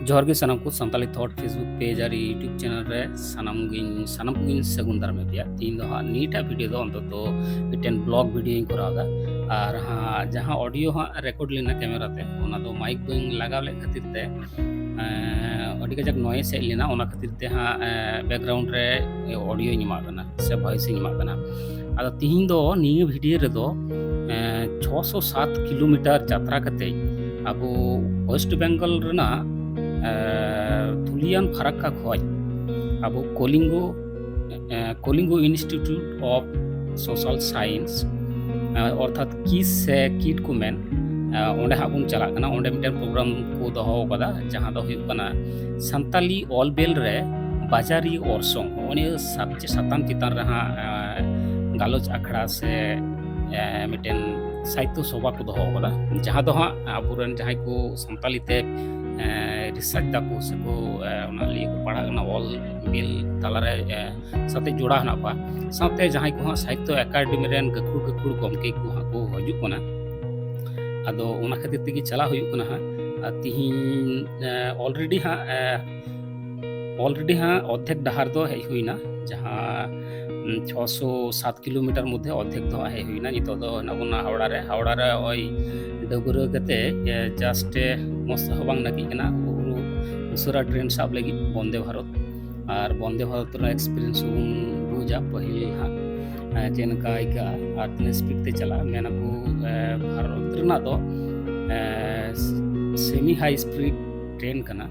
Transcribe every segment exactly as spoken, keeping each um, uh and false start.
ᱡᱚᱦᱟᱨ ᱜᱮ ᱥᱟᱱᱟᱢ ᱠᱚ, ᱥᱟᱱᱛᱟᱞᱤ ᱛᱷᱚᱴ Facebook ᱯᱮᱡᱽ ᱟᱨ YouTube ᱪᱮᱱᱮᱞ ᱨᱮ ᱥᱟᱱᱟᱢ ᱜᱤᱧ ᱥᱟᱱᱟᱢ ᱠᱚᱜᱤᱧ ᱥᱟᱹᱜᱩᱱ ᱫᱟᱨᱟᱢᱮᱫ ᱯᱮᱭᱟ᱾ ᱛᱤᱦᱤᱧ ᱫᱚ ᱦᱟᱸᱜ ᱱᱤᱭᱟᱹᱴᱟᱜ ᱵᱷᱤᱰᱤᱭᱳ ᱫᱚ ᱚᱱᱛᱚᱛᱚ ᱢᱤᱫᱴᱮᱱ ᱵᱞᱚᱜ ᱵᱷᱤᱰᱤᱭᱳᱧ ᱠᱚᱨᱟᱣ ᱮᱫᱟ᱾ ᱟᱨ ᱦᱟᱸᱜ ᱡᱟᱦᱟᱸ ᱚᱰᱤᱭᱳ ᱦᱟᱸᱜ ᱨᱮᱠᱚᱨᱰ ᱞᱮᱱᱟ ᱠᱮᱢᱮᱨᱟ ᱛᱮ, ᱚᱱᱟ ᱫᱚ ᱢᱟᱭᱤᱠ ᱵᱟᱹᱧ ᱞᱟᱜᱟᱣ ᱞᱮᱫ ᱠᱷᱟᱹᱛᱤᱨ ᱛᱮ ᱮᱸ, ᱟᱹᱰᱤ ᱠᱟᱡᱟᱠ ᱱᱚᱭᱮᱥ ᱦᱮᱡ ᱞᱮᱱᱟ᱾ ᱚᱱᱟ ᱠᱷᱟᱹᱛᱤᱨ ᱛᱮ ᱦᱟᱸᱜ ᱮᱸ, ᱵᱮᱠᱜᱨᱟᱣᱩᱱᱰ ᱨᱮ ᱚᱰᱤᱭᱳᱧ ᱮᱢᱟᱜ ᱠᱟᱱᱟ ᱥᱮ ᱵᱷᱚᱭᱮᱥ ᱤᱧ ᱮᱢᱟᱜ ᱠᱟᱱᱟ᱾ ᱟᱫᱚ ᱛᱤᱦᱤᱧ ᱫᱚ ᱱᱤᱭᱟᱹ ᱵᱷᱤᱰᱤᱭᱳ ᱨᱮᱫᱚ ᱮᱸ, ᱪᱷᱚᱥᱚ ᱥᱟᱛ ᱠᱤᱞᱳᱢᱤᱴᱟᱨ ᱡᱟᱛᱨᱟ ᱠᱟᱛᱮ ᱟᱵᱚ ᱳᱭᱮᱥᱴ ᱵᱮᱝᱜᱚᱞ ᱨᱮᱱᱟᱜ ᱮᱸ, ᱫᱷᱩᱞᱤᱭᱟᱱ ᱯᱷᱟᱨᱟᱠᱠᱟ ᱠᱷᱚᱡ ᱟᱵᱚ ᱠᱚᱞᱤᱝᱜᱚ ᱮᱸ, Kalinga Institute of Social Science, ᱮᱸ, ᱚᱨᱛᱷᱟᱛ ᱠᱤᱥ ᱥᱮ ᱠᱤᱴ ᱠᱚ ᱢᱮᱱ, ᱮᱸ, ᱚᱸᱰᱮ ᱦᱟᱸᱜ ᱵᱚᱱ ᱪᱟᱞᱟᱜ ᱠᱟᱱᱟ᱾ ᱚᱸᱰᱮ ᱢᱤᱫᱴᱮᱱ ᱯᱨᱳᱜᱨᱟᱢ ᱠᱚ ᱫᱚᱦᱚ ᱟᱠᱟᱫᱟ, ᱡᱟᱦᱟᱸ ᱫᱚ ᱦᱩᱭᱩᱜ ᱠᱟᱱᱟ ᱥᱟᱱᱛᱟᱞᱤ ᱚᱞ ᱵᱮᱞ ᱨᱮ ᱵᱟᱡᱟᱨᱤ ᱚᱨᱥᱚᱝ᱾ ᱱᱚᱜᱼᱚ ᱱᱤᱭᱟᱹ ᱥᱟᱵᱡᱮ-, ᱥᱟᱛᱟᱢ ᱪᱮᱛᱟᱱ ᱨᱮ ᱦᱟᱸᱜ, ᱮᱸ, ᱜᱟᱞᱚᱪ ᱟᱠᱷᱲᱟ ᱥᱮ, ᱮᱸ, ᱢᱤᱫᱴᱮᱱ ᱥᱟᱦᱤᱛᱛᱚ ᱥᱚᱵᱷᱟ ᱠᱚ ᱫᱚᱦᱚ ᱟᱠᱟᱫᱟ, ᱡᱟᱦᱟᱸ ᱫᱚ ᱦᱟᱸᱜ ᱟᱵᱚᱨᱮᱱ ᱡᱟᱦᱟᱸᱭ ᱠᱚ ᱥᱟᱱᱛᱟᱞᱤ ᱛᱮ, ᱮᱸ, ᱨᱤᱥᱟᱨᱪ ᱫᱟᱠᱚ ᱥᱮᱠᱚ, ᱮᱸ, ᱚᱱᱟ ᱞᱤᱭᱮ ᱠᱚ ᱯᱟᱲᱦᱟᱜ ᱠᱟᱱᱟ, ᱚᱞ ᱵᱤᱞ ᱛᱟᱞᱟᱨᱮ, ᱮᱸ, ᱥᱟᱛᱮ ᱡᱚᱲᱟᱣ ᱦᱮᱱᱟᱜ ᱠᱚᱣᱟ, ᱥᱟᱶᱛᱮ ᱡᱟᱦᱟᱸᱭ ᱠᱚ ᱦᱟᱸᱜ ᱥᱟᱦᱤᱛᱛᱚ ᱮᱠᱟᱰᱮᱢᱤ ᱨᱮᱱ ᱜᱟᱹᱠᱷᱩᱲ ᱜᱟᱹᱠᱷᱩᱲ ᱜᱚᱢᱠᱮ ᱠᱚ ᱦᱟᱸᱜ ᱠᱚ ᱦᱤᱡᱩᱜ ᱠᱟᱱᱟ᱾ ᱟᱫᱚ ᱚᱱᱟ ᱠᱷᱟᱹᱛᱤᱨ ᱛᱮᱜᱮ ᱪᱟᱞᱟᱜ ᱦᱩᱭᱩᱜ ᱠᱟᱱᱟ ᱦᱟᱸᱜ᱾ ᱟᱨ ᱛᱤᱦᱤᱧ, ᱮᱸ, already ᱦᱟᱸᱜ, ᱮᱸ, already ᱦᱟᱸᱜ ᱚᱨᱫᱷᱮᱠ ᱰᱟᱦᱟᱨ ᱫᱚ ᱦᱮᱡ ᱦᱩᱭᱱᱟ, ᱡᱟᱦᱟᱸ, ᱩᱸ, ᱪᱷᱚᱥᱚ ᱥᱟᱛ ᱠᱤᱞᱳᱢᱤᱴᱟᱨ ᱢᱚᱫᱽᱫᱷᱮ ᱚᱨᱫᱷᱮᱠ ᱫᱚ ᱦᱟᱸᱜ ᱦᱮᱡ ᱦᱩᱭᱱᱟ᱾ ᱱᱤᱛᱚᱜ ᱫᱚ ᱦᱮᱱᱟᱜ ᱵᱚᱱᱟ ᱦᱟᱣᱲᱟ ᱨᱮ᱾ ᱦᱟᱣᱲᱟ ᱨᱮ ᱱᱚᱜᱼᱚᱭ ᱰᱟᱹᱵᱽᱨᱟᱹ ᱠᱟᱛᱮ, ᱮ, just, ᱮ, ᱢᱚᱡᱽ ᱛᱮᱦᱚᱸ ᱵᱟᱝ ᱱᱟᱹᱠᱤᱜ ᱠᱟᱱᱟ, ᱩᱥᱟᱹᱨᱟ ᱴᱨᱮᱱ ᱥᱟᱵ ᱞᱟᱹᱜᱤᱫ ᱵᱚᱱᱫᱮ ᱵᱷᱟᱨᱚᱛ᱾ ᱟᱨ ᱵᱚᱱᱫᱮ ᱵᱷᱟᱨᱚᱛ ᱨᱮᱱᱟᱜ experience ᱦᱚᱸᱵᱚᱱ ᱵᱩᱡᱟ ᱯᱟᱹᱦᱤᱞ ᱦᱟᱸᱜ, ᱮ, ᱪᱮᱫ ᱞᱮᱠᱟ ᱟᱹᱭᱠᱟᱹᱜᱼᱟ ᱟᱨ ᱛᱤᱱᱟᱹᱜ speed ᱛᱮ ᱪᱟᱞᱟᱜᱼᱟ᱾ ᱢᱮᱱᱟᱠᱚ, ᱮ, ᱵᱷᱟᱨᱚᱛ ᱨᱮᱱᱟᱜ ᱫᱚ, ᱮ, semi high speed train ᱠᱟᱱᱟ᱾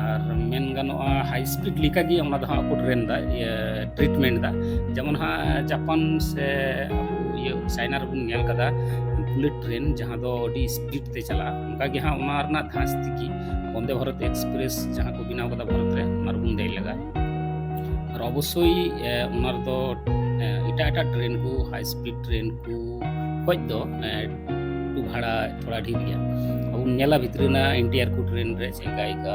ᱟᱨ ᱢᱮᱱ ᱜᱟᱱᱚᱜᱼᱟ, high speed ᱞᱮᱠᱟᱜᱮ ᱚᱱᱟ ᱫᱚ ᱦᱟᱸᱜ ᱠᱚ ᱴᱨᱮᱱ ᱫᱟ, ᱤᱭᱟᱹ, treatment ᱫᱟ᱾ ᱡᱮᱢᱚᱱ ᱦᱟᱸᱜ ᱡᱟᱯᱟᱱ ᱥᱮ ᱟᱵᱚ ᱤᱭᱟᱹ ᱪᱟᱭᱱᱟ ᱨᱮᱵᱚᱱ ᱧᱮᱞ ᱠᱟᱫᱟ ᱵᱩᱞᱮᱴ ᱴᱨᱮᱱ, ᱡᱟᱦᱟᱸ ᱫᱚ ᱟᱹᱰᱤ speed ᱛᱮ ᱪᱟᱞᱟᱜᱼᱟ᱾ ᱚᱱᱠᱟᱜᱮ ᱦᱟᱸᱜ ᱚᱱᱟ ᱨᱮᱱᱟᱜ ᱫᱷᱟᱸᱡᱽ ᱛᱮᱜᱮ ᱵᱚᱱᱫᱮ ᱵᱷᱟᱨᱚᱛ ᱮᱠᱥᱯᱨᱮᱥ ᱡᱟᱦᱟᱸ ᱠᱚ ᱵᱮᱱᱟᱣ ᱠᱟᱫᱟ ᱵᱷᱟᱨᱚᱛ ᱨᱮ, ᱚᱱᱟ ᱨᱮᱵᱚᱱ ᱫᱮᱡ ᱞᱟᱜᱟ᱾ ᱟᱨ ᱚᱵᱚᱥᱥᱳᱭ, ᱮ, ᱚᱱᱟ ᱨᱮᱫᱚ, ᱮ, ᱮᱴᱟᱜ ᱮᱴᱟᱜ ᱴᱨᱮᱱ ᱠᱚ, high speed ᱴᱨᱮᱱ ᱠᱚ ᱠᱷᱚᱡ ᱫᱚ, ᱮ, ᱮᱠᱴᱩ ᱵᱷᱟᱲᱟ ᱛᱷᱚᱲᱟ ᱰᱷᱮᱨ ᱜᱮᱭᱟ᱾ ᱟᱵᱚ ᱵᱚᱱ ᱧᱮᱞᱟ ᱵᱷᱤᱛᱨᱤ ᱨᱮᱱᱟᱜ ᱤᱱᱴᱤᱨᱤᱭᱟᱨ ᱠᱚ ᱴᱨᱮᱱ ᱨᱮ ᱪᱮᱫ ᱞᱮᱠᱟ ᱟᱹᱭᱠᱟᱹᱜᱼᱟ,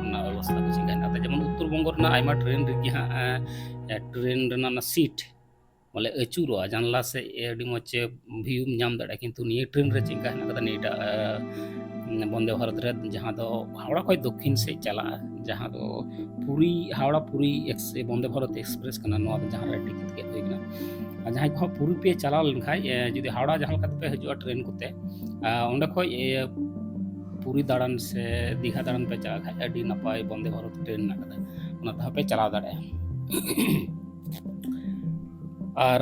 ᱚᱱᱟ ᱚᱵᱚᱥᱛᱷᱟ ᱠᱚ ᱪᱮᱫ ᱞᱮᱠᱟ ᱦᱮᱱᱟᱜᱼᱟ᱾ ᱡᱮᱢᱚᱱ ᱩᱛᱛᱚᱨ ᱵᱚᱝᱜᱚ ᱨᱮᱱᱟᱜ ᱟᱭᱢᱟ ᱴᱨᱮᱱ ᱨᱮᱜᱮ ᱦᱟᱸᱜ, ᱮ, ᱮ, ᱴᱨᱮᱱ ᱨᱮᱱᱟᱜ ᱚᱱᱟ ᱥᱤᱴ ᱵᱚᱞᱮ ᱟᱹᱪᱩᱨᱚᱜᱼᱟ, ᱡᱟᱱᱞᱟ ᱥᱮᱫ ᱟᱹᱰᱤ ᱢᱚᱡᱽ ᱵᱷᱤᱭᱩᱢ ᱧᱟᱢ ᱫᱟᱲᱮᱭᱟᱜᱼᱟ᱾ ᱠᱤᱱᱛᱩ ᱱᱤᱭᱟᱹ ᱴᱨᱮᱱ ᱨᱮ ᱪᱮᱫ ᱞᱮᱠᱟ ᱦᱮᱱᱟᱜ ᱠᱟᱫᱟ, ᱱᱤᱭᱟᱹᱴᱟᱜ, ᱮ, ᱵᱚᱱᱫᱮ ᱵᱷᱟᱨᱚᱛ ᱨᱮ, ᱡᱟᱦᱟᱸ ᱫᱚ ᱦᱟᱣᱲᱟ ᱠᱷᱚᱱ ᱫᱚᱠᱠᱷᱤᱱ ᱥᱮᱫ ᱪᱟᱞᱟᱜᱼᱟ, ᱡᱟᱦᱟᱸ ᱫᱚ ᱯᱩᱨᱤ, ᱦᱟᱣᱲᱟ ᱯᱩᱨᱤ ᱮᱠᱥ-, ᱵᱚᱱᱫᱮ ᱵᱷᱟᱨᱚᱛ ᱮᱠᱥᱯᱨᱮᱥ ᱠᱟᱱᱟ, ᱱᱚᱣᱟ ᱫᱚ ᱡᱟᱦᱟᱸ ᱨᱮ ᱴᱤᱠᱤᱴ ᱜᱮᱫ ᱦᱩᱭ ᱠᱟᱱᱟ᱾ ᱟᱨ ᱡᱟᱦᱟᱸᱭ ᱠᱚᱦᱚᱸ ᱯᱩᱨᱤ ᱯᱮ ᱪᱟᱞᱟᱣ ᱞᱮᱱᱠᱷᱟᱱ, ᱮ, ᱡᱩᱫᱤ ᱦᱟᱣᱲᱟ ᱡᱟᱦᱟᱸ ᱞᱮᱠᱟ ᱛᱮᱯᱮ ᱦᱤᱡᱩᱜᱼᱟ ᱴᱨᱮᱱ ᱠᱚᱛᱮ, ᱟ, ᱚᱸᱰᱮ ᱠᱷᱚᱱ, ᱮ, ᱯᱩᱨᱤ ᱫᱟᱬᱟᱱ ᱥᱮ ᱫᱤᱜᱷᱟ ᱫᱟᱬᱟᱱ ᱯᱮ ᱪᱟᱞᱟᱜ ᱠᱷᱟᱱ, ᱟᱹᱰᱤ ᱱᱟᱯᱟᱭ ᱵᱚᱱᱫᱮ ᱵᱷᱟᱨᱚᱛ ᱴᱨᱮᱱ ᱢᱮᱱᱟᱜ ᱠᱟᱫᱟ, ᱚᱱᱟ ᱛᱮᱦᱚᱸ ᱯᱮ ᱪᱟᱞᱟᱣ ᱫᱟᱲᱮᱭᱟᱜᱼᱟ᱾ ᱟᱨ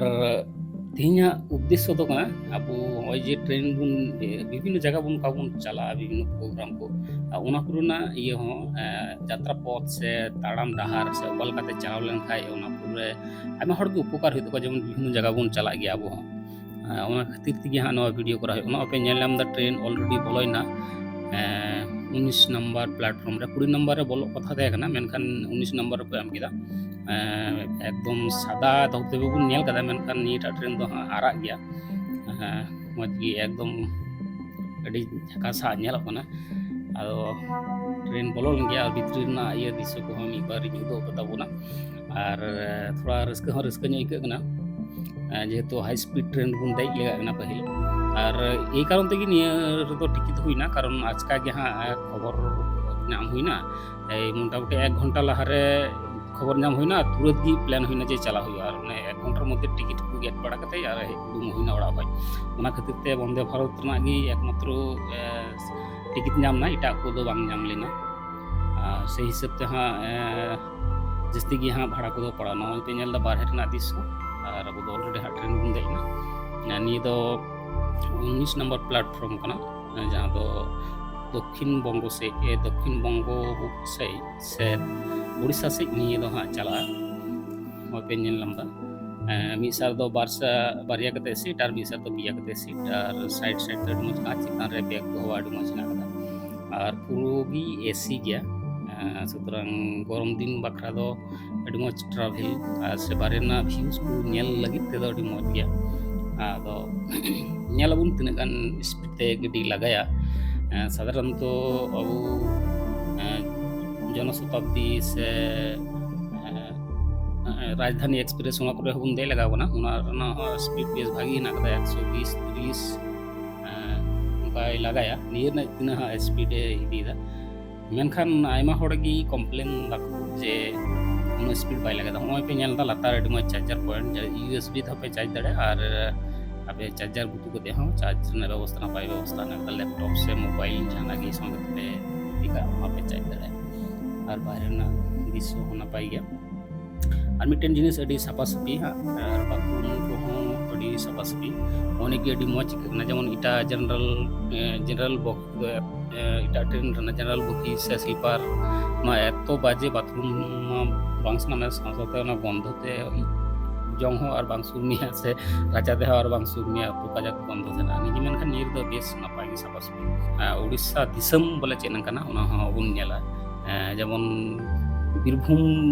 ᱛᱮᱦᱮᱧᱟᱜ ᱩᱫᱽᱫᱮᱥᱥᱚ ᱫᱚ ᱠᱟᱱᱟ, ᱟᱵᱚ ᱱᱚᱜᱼᱚᱭ ᱡᱮ ᱴᱨᱮᱱ ᱵᱚᱱ, ᱵᱤᱵᱷᱤᱱᱱᱚ ᱡᱟᱭᱜᱟ ᱵᱚᱱ, ᱚᱠᱟ ᱵᱚᱱ ᱪᱟᱞᱟᱜᱼᱟ, ᱵᱤᱵᱷᱤᱱᱱᱚ ᱯᱨᱳᱜᱨᱟᱢ ᱠᱚ, ᱟᱨ ᱚᱱᱟ ᱠᱚᱨᱮᱱᱟᱜ ᱤᱭᱟᱹ ᱦᱚᱸ, ᱮ, ᱡᱟᱛᱨᱟ ᱯᱚᱛᱷ ᱥᱮ ᱛᱟᱲᱟᱢ ᱰᱟᱦᱟᱨ ᱥᱮ ᱚᱠᱟ ᱞᱮᱠᱟᱛᱮ ᱪᱟᱞᱟᱣ ᱞᱮᱱᱠᱷᱟᱱ ᱚᱱᱟ ᱠᱚᱨᱮ ᱟᱭᱢᱟ ᱦᱚᱲ ᱜᱮ ᱩᱯᱚᱠᱟᱨ ᱦᱩᱭᱩᱜ ᱛᱟᱠᱚᱣᱟ᱾ ᱡᱮᱢᱚᱱ ᱵᱤᱵᱷᱤᱱᱱᱚ ᱡᱟᱭᱜᱟ ᱵᱚᱱ ᱪᱟᱞᱟᱜ ᱜᱮᱭᱟ ᱟᱵᱚ ᱦᱚᱸ, ᱮ, ᱚᱱᱟ ᱠᱷᱟᱹᱛᱤᱨ ᱛᱮᱜᱮ ᱦᱟᱸᱜ ᱱᱚᱣᱟ ᱵᱷᱤᱰᱤᱭᱳ ᱠᱚᱨᱟᱣ ᱦᱩᱭᱩᱜ ᱠᱟᱱᱟ᱾ ᱱᱚᱜᱼᱚᱭ ᱯᱮ ᱧᱮᱞ ᱧᱟᱢ ᱮᱫᱟ, ᱴᱨᱮᱱ already ᱵᱚᱞᱚᱭᱮᱱᱟ, ᱮ, ᱩᱱᱤᱥ ᱱᱟᱢᱵᱟᱨ ᱯᱞᱟᱴᱯᱷᱨᱚᱢ ᱨᱮ᱾ ᱠᱩᱲᱤ ᱱᱟᱢᱵᱟᱨ ᱨᱮ ᱵᱚᱞᱚᱜ ᱠᱟᱛᱷᱟ ᱛᱟᱦᱮᱸ ᱠᱟᱱᱟ, ᱢᱮᱱᱠᱷᱟᱱ ᱩᱱᱤᱥ ᱱᱟᱢᱵᱟᱨ ᱨᱮᱠᱚ ᱮᱢ ᱠᱮᱫᱟ᱾ ᱮ, ᱮᱠᱫᱚᱢ ᱥᱟᱫᱟ ᱫᱷᱚᱯ ᱫᱷᱚᱯ ᱵᱚᱱ ᱧᱮᱞ ᱠᱟᱫᱟ, ᱢᱮᱱᱠᱷᱟᱱ ᱱᱤᱭᱟᱹᱴᱟᱜ ᱴᱨᱮᱱ ᱫᱚ ᱦᱟᱸᱜ ᱟᱨᱟᱜ ᱜᱮᱭᱟ᱾ ᱮ, ᱢᱚᱡᱽ ᱜᱮ ᱮᱠᱫᱚᱢ ᱟᱹᱰᱤ ᱡᱷᱟᱠᱟᱥ ᱦᱟᱸᱜ ᱧᱮᱞᱚᱜ ᱠᱟᱱᱟ᱾ ᱟᱫᱚ ᱴᱨᱮᱱ ᱵᱚᱞᱚ ᱞᱮᱱ ᱜᱮᱭᱟ, ᱟᱨ ᱵᱷᱤᱛᱨᱤ ᱨᱮᱱᱟᱜ ᱤᱭᱟᱹ ᱫᱨᱤᱥᱥᱚ ᱠᱚᱦᱚᱸ ᱢᱤᱫ ᱵᱟᱨ ᱤᱧ ᱩᱫᱩᱜ ᱟᱯᱮ ᱛᱟᱵᱚᱱᱟ᱾ ᱟᱨ, ᱮ, ᱛᱷᱚᱲᱟ ᱨᱟᱹᱥᱠᱟᱹ ᱦᱚᱸ ᱨᱟᱹᱥᱠᱟᱹ ᱧᱚᱜ ᱟᱹᱭᱠᱟᱹᱜ ᱠᱟᱱᱟ, ᱮ, ᱡᱮᱦᱮᱛᱩ high speed ᱴᱨᱮᱱ ᱵᱚᱱ ᱫᱮᱡ ᱞᱮᱜᱟ ᱠᱟᱱᱟ ᱯᱟᱹᱦᱤᱞ᱾ ᱟᱨ ᱮᱭ ᱠᱟᱨᱚᱱ ᱛᱮᱜᱮ ᱱᱤᱭᱟᱹ ᱨᱮᱫᱚ ᱴᱤᱠᱤᱴ ᱦᱩᱭᱱᱟ, ᱠᱟᱨᱚᱱ ᱟᱪᱠᱟ ᱜᱮ ᱦᱟᱸᱜ, ᱮ, ᱠᱷᱚᱵᱚᱨ ᱧᱟᱢ ᱦᱩᱭᱱᱟ᱾ ᱮᱭ ᱢᱚᱴᱟᱢᱩᱴᱤ ᱮᱠ ᱜᱷᱚᱱᱴᱟ ᱞᱟᱦᱟᱨᱮ ᱠᱷᱚᱵᱚᱨ ᱧᱟᱢ ᱦᱩᱭᱱᱟ, ᱛᱩᱨᱟᱹᱛ ᱜᱮ ᱯᱞᱮᱱ ᱦᱩᱭᱱᱟ ᱡᱮ ᱪᱟᱞᱟᱣ ᱦᱩᱭᱩᱜᱼᱟ᱾ ᱟᱨ ᱚᱱᱮ ᱮᱠ ᱜᱷᱚᱱᱴᱟᱨ ᱢᱚᱫᱽᱫᱷᱮ ᱴᱤᱠᱤᱴ ᱠᱚ ᱜᱮᱫ ᱵᱟᱲᱟ ᱠᱟᱛᱮ ᱟᱨ ᱦᱮᱡ ᱩᱰᱩᱝ ᱦᱩᱭᱱᱟ ᱚᱲᱟᱜ ᱠᱷᱚᱡ᱾ ᱚᱱᱟ ᱠᱷᱟᱹᱛᱤᱨ ᱛᱮ ᱵᱚᱱᱫᱮ ᱵᱷᱟᱨᱚᱛ ᱨᱮᱱᱟᱜ ᱜᱮ ᱮᱠᱢᱟᱛᱨᱚ, ᱮ, ᱴᱤᱠᱤᱴ ᱧᱟᱢ ᱮᱱᱟ, ᱮᱴᱟᱜ ᱠᱚᱫᱚ ᱵᱟᱝ ᱧᱟᱢ ᱞᱮᱱᱟ᱾ ᱟᱨ ᱥᱮᱭ ᱦᱤᱥᱟᱹᱵ ᱛᱮ ᱦᱟᱸᱜ, ᱮ, ᱡᱟᱹᱥᱛᱤ ᱜᱮ ᱦᱟᱸᱜ ᱵᱷᱟᱲᱟ ᱠᱚᱫᱚ ᱯᱟᱲᱟᱣ ᱮᱱᱟ᱾ ᱱᱚᱜᱼᱚᱭ ᱯᱮ ᱧᱮᱞ ᱮᱫᱟ ᱵᱟᱨᱦᱮ ᱨᱮᱱᱟᱜ ᱫᱨᱤᱥᱥᱚ, ᱟᱨ ᱟᱵᱚ ᱫᱚ already ᱦᱟᱸᱜ ᱴᱨᱮᱱ ᱵᱚᱱ ᱫᱮᱡ ᱮᱱᱟ᱾ ᱟᱨ ᱱᱤᱭᱟᱹ ᱫᱚ ᱩᱱᱤᱥ ᱱᱟᱢᱵᱟᱨ ᱯᱞᱟᱴᱯᱷᱨᱚᱢ ᱠᱟᱱᱟ, ᱡᱟᱦᱟᱸ ᱫᱚ ᱫᱚᱠᱠᱷᱤᱱ ᱵᱚᱝᱜᱚ ᱥᱮᱫ, ᱮ, ᱫᱚᱠᱠᱷᱤᱱ ᱵᱚᱝᱜᱚ ᱥᱮᱫ ᱥᱮ ᱩᱲᱤᱥᱥᱟ ᱥᱮᱫ ᱱᱤᱭᱟᱹ ᱫᱚ ᱦᱟᱸᱜ ᱪᱟᱞᱟᱜᱼᱟ᱾ ᱱᱚᱜᱼᱚᱭ ᱯᱮ ᱧᱮᱞ ᱧᱟᱢ ᱮᱫᱟ, ᱮ, ᱢᱤᱫ ᱥᱟᱨ ᱫᱚ ᱵᱟᱨ ᱥᱟ-, ᱵᱟᱨᱭᱟ ᱠᱟᱛᱮ ᱥᱤᱴ ᱟᱨ ᱢᱤᱫ ᱥᱟᱨ ᱫᱚ ᱯᱮᱭᱟ ᱠᱟᱛᱮ ᱥᱤᱴ, ᱟᱨ ᱥᱟᱭᱤᱰ ᱥᱟᱭᱤᱰ ᱛᱮ ᱟᱹᱰᱤ ᱢᱚᱡᱽ ᱠᱟᱸᱪ ᱪᱮᱛᱟᱱ ᱨᱮ ᱵᱮᱜᱽ ᱫᱚᱦᱚ ᱟᱹᱰᱤ ᱢᱚᱡᱽ ᱦᱮᱱᱟᱜ ᱟᱠᱟᱫᱟ᱾ ᱟᱨ ᱯᱩᱨᱟᱹ ᱜᱮ ᱮᱥᱤ ᱜᱮᱭᱟ, ᱮ, ᱥᱩᱛᱚᱨᱟᱝ ᱜᱚᱨᱚᱢ ᱫᱤᱱ ᱵᱟᱠᱷᱨᱟ ᱫᱚ ᱟᱹᱰᱤ ᱢᱚᱡᱽ ᱴᱨᱟᱵᱷᱮᱞ, ᱟᱨ ᱥᱮ ᱵᱟᱨᱦᱮ ᱨᱮᱱᱟᱜ ᱵᱷᱤᱭᱩᱡᱽ ᱠᱚ ᱧᱮᱞ ᱞᱟᱹᱜᱤᱫ ᱛᱮᱫᱚ ᱟᱹᱰᱤ ᱢᱚᱡᱽ ᱜᱮᱭᱟ᱾ ᱟᱫᱚ ᱧᱮᱞ ᱟᱵᱚᱱ ᱛᱤᱱᱟᱹᱜ ᱜᱟᱱ ᱥᱯᱤᱰ ᱛᱮ ᱜᱟᱹᱰᱤ ᱞᱟᱜᱟᱭᱟ᱾ ᱮ, ᱥᱟᱫᱷᱟᱨᱚᱱᱛᱚ ᱟᱵᱚ, ᱮ, ᱡᱚᱱᱚᱥᱚᱛᱟᱵᱫᱤ ᱥᱮ, ᱮ, ᱮ, ᱨᱟᱡᱽᱫᱷᱟᱱᱤ ᱮᱠᱥᱯᱨᱮᱥ, ᱚᱱᱟ ᱠᱚᱨᱮ ᱦᱚᱸᱵᱚᱱ ᱫᱮᱡ ᱞᱟᱜᱟᱣ ᱠᱟᱱᱟ᱾ ᱚᱱᱟ ᱨᱮᱱᱟᱜ ᱦᱚᱸ ᱥᱯᱤᱰ ᱵᱮᱥ ᱵᱷᱟᱜᱤ ᱦᱮᱱᱟᱜ ᱟᱠᱟᱫᱟ, ᱮᱠᱥᱚ ᱵᱤᱥ, ᱛᱤᱨᱤᱥ, ᱮ, ᱵᱟᱭ ᱞᱟᱜᱟᱭᱟ, ᱱᱤᱭᱟᱹ ᱨᱮᱱᱟᱜ ᱛᱤᱱᱟᱹᱜ ᱦᱟᱸᱜ ᱥᱯᱤᱰ ᱮ ᱤᱫᱤᱭᱮᱫᱟ᱾ ᱢᱮᱱᱠᱷᱟᱱ ᱟᱭᱢᱟ ᱦᱚᱲ ᱜᱮ ᱠᱚᱢᱯᱞᱮᱱ ᱫᱟᱠᱚ ᱡᱮ ᱩᱱᱟᱹᱜ ᱥᱯᱤᱰ ᱵᱟᱭ ᱞᱟᱜᱟᱭᱮᱫᱟ᱾ ᱱᱚᱜᱼᱚᱭ ᱯᱮ ᱧᱮᱞ ᱮᱫᱟ ᱞᱟᱛᱟᱨ ᱟᱹᱰᱤ ᱢᱚᱡᱽ charger point, U S B ᱛᱮᱦᱚᱸ ᱯᱮ ᱪᱟᱨᱡᱽ ᱫᱟᱲᱮᱭᱟᱜᱼᱟ, ᱟᱨ ᱟᱯᱮ ᱪᱟᱨᱡᱟᱨ ᱜᱩᱛᱩ ᱠᱟᱛᱮ ᱦᱚᱸ ᱪᱟᱨᱡᱽ ᱨᱮᱱᱟᱜ ᱵᱮᱵᱚᱥᱛᱷᱟ ᱱᱟᱯᱟᱭ ᱵᱮᱵᱚᱥᱛᱷᱟ ᱢᱮᱱᱟᱜ ᱠᱟᱫᱟ᱾ ᱞᱮᱯᱴᱚᱯ ᱥᱮ ᱢᱳᱵᱟᱭᱤᱞ ᱡᱟᱦᱟᱱᱟᱜ ᱜᱮ ᱥᱚᱸᱜᱮ ᱛᱮᱯᱮ ᱤᱫᱤ ᱠᱟᱜᱼᱟ, ᱚᱱᱟ ᱯᱮ ᱪᱟᱨᱡᱽ ᱫᱟᱲᱮᱭᱟᱜᱼᱟ᱾ ᱟᱨ ᱵᱟᱦᱨᱮ ᱨᱮᱱᱟᱜ ᱫᱨᱤᱥᱥᱚ ᱦᱚᱸ ᱱᱟᱯᱟᱭ ᱜᱮᱭᱟ᱾ ᱟᱨ ᱢᱤᱫᱴᱮᱱ ᱡᱤᱱᱤᱥ ᱟᱹᱰᱤ ᱥᱟᱯᱷᱟ ᱥᱟᱹᱯᱷᱤ ᱦᱟᱸᱜ, ᱟᱨ ᱵᱟᱛᱷᱨᱩᱢ ᱠᱚᱦᱚᱸ ᱟᱹᱰᱤ ᱥᱟᱯᱷᱟ ᱥᱟᱹᱯᱷᱤ᱾ ᱚᱱᱮ ᱜᱮ ᱟᱹᱰᱤ ᱢᱚᱡᱽ ᱟᱹᱭᱠᱟᱹᱜ ᱠᱟᱱᱟ᱾ ᱡᱮᱢᱚᱱ ᱮᱴᱟᱜ ᱡᱮᱱᱟᱨᱮᱞ, ᱮ, ᱡᱮᱱᱟᱨᱮᱞ ᱵᱚᱜᱤ ᱫᱚ, ᱮ, ᱮᱴᱟᱜ ᱴᱨᱮᱱ ᱨᱮᱱᱟᱜ ᱡᱮᱱᱟᱨᱮᱞ ᱵᱚᱜᱤ ᱥᱮ ᱥᱞᱤᱯᱟᱨ ᱢᱟ ᱮᱛᱚ ᱵᱟᱡᱮ ᱵᱟᱛᱷᱨᱩᱢ ᱢᱟ ᱵᱟᱝ ᱥᱟᱱᱟ ᱢᱮ, ᱥᱟᱶ ᱥᱟᱶᱛᱮ ᱚᱱᱟ ᱜᱚᱱᱫᱷᱚ ᱛᱮ ᱡᱚᱝ ᱦᱚᱸ ᱟᱨ ᱵᱟᱝ ᱥᱩᱨ ᱢᱮᱭᱟ, ᱥᱮ ᱨᱟᱪᱟ ᱛᱮᱦᱚᱸ ᱟᱨ ᱵᱟᱝ ᱥᱩᱨ ᱢᱮᱭᱟ, ᱩᱛᱩ ᱠᱟᱡᱟᱠ ᱜᱚᱱᱫᱷᱚ ᱛᱟᱦᱮᱱᱟ᱾ ᱱᱤᱡᱮ ᱢᱮᱱᱠᱷᱟᱱ ᱱᱤᱭᱟᱹ ᱨᱮᱫᱚ ᱵᱮᱥ ᱱᱟᱯᱟᱭ ᱜᱮ ᱥᱟᱯᱷᱟ ᱥᱟᱹᱯᱷᱤ᱾ ᱟᱨ ᱩᱲᱤᱥᱥᱟ ᱫᱤᱥᱚᱢ ᱵᱚᱞᱮ ᱪᱮᱫ ᱞᱮᱠᱟᱱᱟ ᱚᱱᱟ ᱦᱚᱸ ᱵᱚᱱ ᱧᱮᱞᱟ᱾ ᱮ, ᱡᱮᱢᱚᱱ ᱵᱤᱨᱵᱷᱩᱢ,